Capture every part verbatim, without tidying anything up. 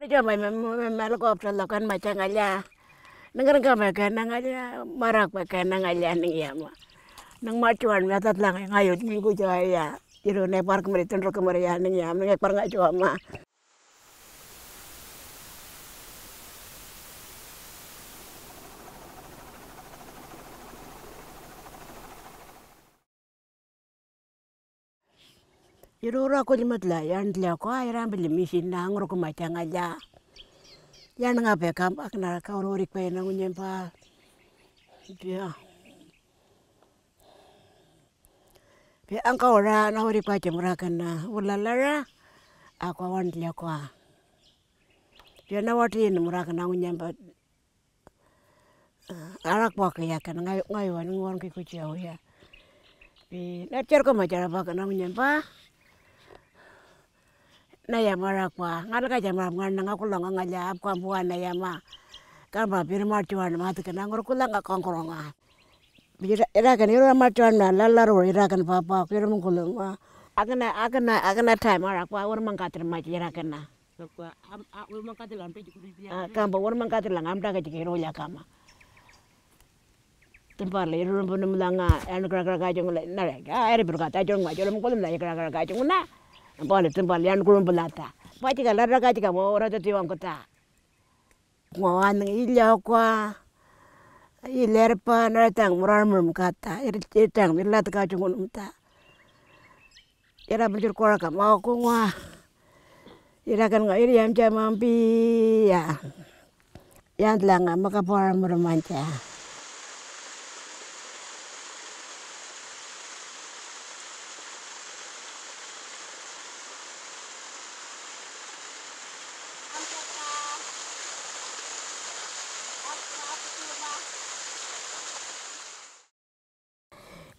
Joma me me me me lo kop lo kan ma changa ya. Nang rang ka me ka nang ya. Marak me ka nang ya ning ya ma. Nang ma chuan me tat lang ngai ut ngai ku ja ya. Iru ne par kumri tun ro kumri ya ning ya. Nang par ngai chuan ma. Irura ko limat la yan tla ko ai ram bili misin na ngro ko ma changa ya. Yan nga pe kam ak na ka ro rik pe na ngunyen pa. Pia. Pia ang ka ora na ori pa chemra kana. Ula lara. Akwa wan tla ko. Pia na wati ni mura kana ngunyen pa. Arak pa ke ya kan ngai ngai wan ngwan ki ku chiao ya. Pi na cher ko ma chara pa kana ngunyen pa. Na ya mara kwa ngal ka jama ngal na ngaku long ngal ya ap kwa bua na ya ma. Kan ba pir mar chuan ma te kana ngor kula nga kong kong nga. Ira kan ira mar chuan na la la ro ira kan pa pa pir mung kulung ma. Akana akana akana time mara kwa ur mang ka ter ma ira kana. Kamba wor man kati lang am daga jike ro ya kama. Timpar le ro pun mlanga an kra kra ka jong le na re ka ere bir ka ta jong ma jong ko la kra kra ka jong na. Bale timpar le an kurum bulata. Pa jika la ra ka jika wo ra ti wang ko ta. Ngwan ila kwa. Iler pa na tang murar mum kata. Ir tang mir lat ka jong ta. Ira bujur kora ka mau ku ngwa. Ira kan nga iri yam cha mampi ya. Yan tlanga maka pora mur mancha.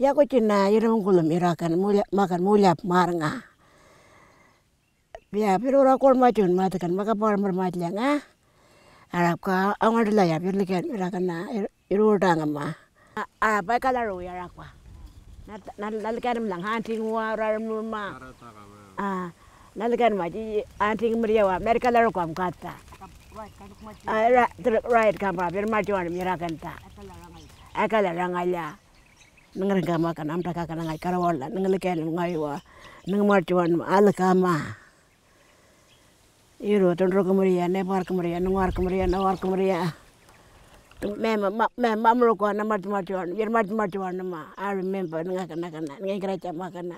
Ya ko china ira ngulum ira kan mulya makan mulya mar nga. Ya piru ra kor ma chun ma kan maka par mar ma nga. Arab ka angar la ya pir likan ira kan na iru dang ma. A bai kala ro ya rakwa. Na na likan lang han ting wa ra mu ma. Ah, na likan ma ji an ting mriya wa mer kala ro kam kata. Ah, right kam ba pir ma chun mi ra kan ta. Akala rangala. Nang rang kama kan am taka kan ngai karawala nang leken ngai wa nang marchuan al kama. Iro tondro kamaria ne par kamaria nang war kamaria na war kamaria. Me ma me mamro ko na mar marchuan yer mar marchuan ma. I remember nang kana kana nang kra chama kana.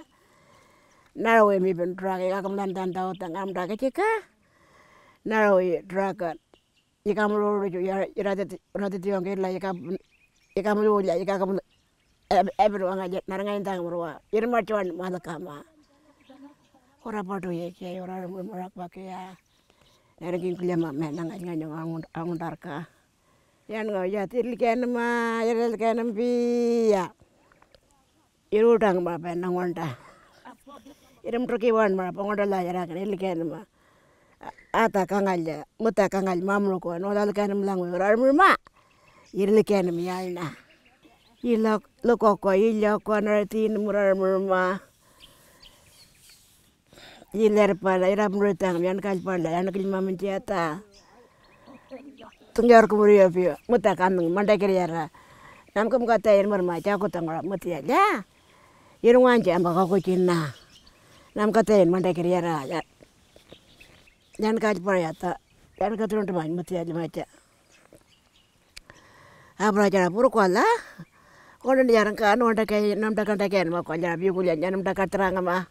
Narawe mi ben drag ya kam dan dan tau tang am taka chika. Narawe drag. Yikam ro ro ya ira te ira te tiong ke la yikam yikam ro ya yikam ever wanga je nar ngai tang ro wa ir ma chuan ma la kama. Ora patu ye ke ora ro mo rak ba ke ya. Nar kin kule ma me nang ngai ngai ngai angun angun dar ka. Yan ngo ya tir liken ma ya liken bi ya. Iru dang ma pe nang wanda. Irum truki wan ma pe ngonda la yara kan ilken ma. Ata kangal ja muta kangal mamru ko no dal kan lang wi rar mur ma. Irliken mi yalna. Ila loko ko ila ko na tin murar mur ma. Iler pala iram rutang yan kal pala yan kil mamin tiata. Tungyar kumuri api muta kan manda kiri yara. Nam kum kata ir mar macha ko tangra mutia ja. Ir wan ja amba ko chinna. Nam kata ir manda kiri yara. Yan kal pala yata. Yan katrun tuma mutia ja macha. Abra jara pur kwala. Kono ni jara ka no da ke nam da kan da ke ma kwala bi kulia janam da ka terang ma.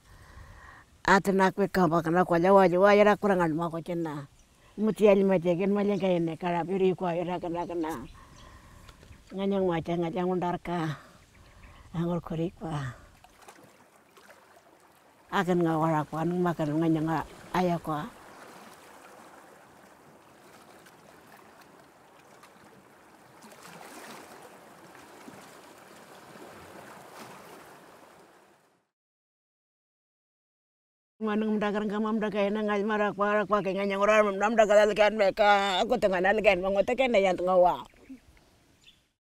Atna kwe ka ba kana kwala wa wa jara kurangan ma ko chenna. Mutia ni ma je gen ma len ka ne kara biri kwa ira kana kana. Nganyang ma janga jangun darka. Angor kori kwa. Akan nga wara kwa nung makan nganyang aya kwa. Manung mdakar ngam mdakar ina ngai mara kwa ra kwa ke nganyang ora nam dakar alkan meka aku tengah alkan mangote kene yan ngawa.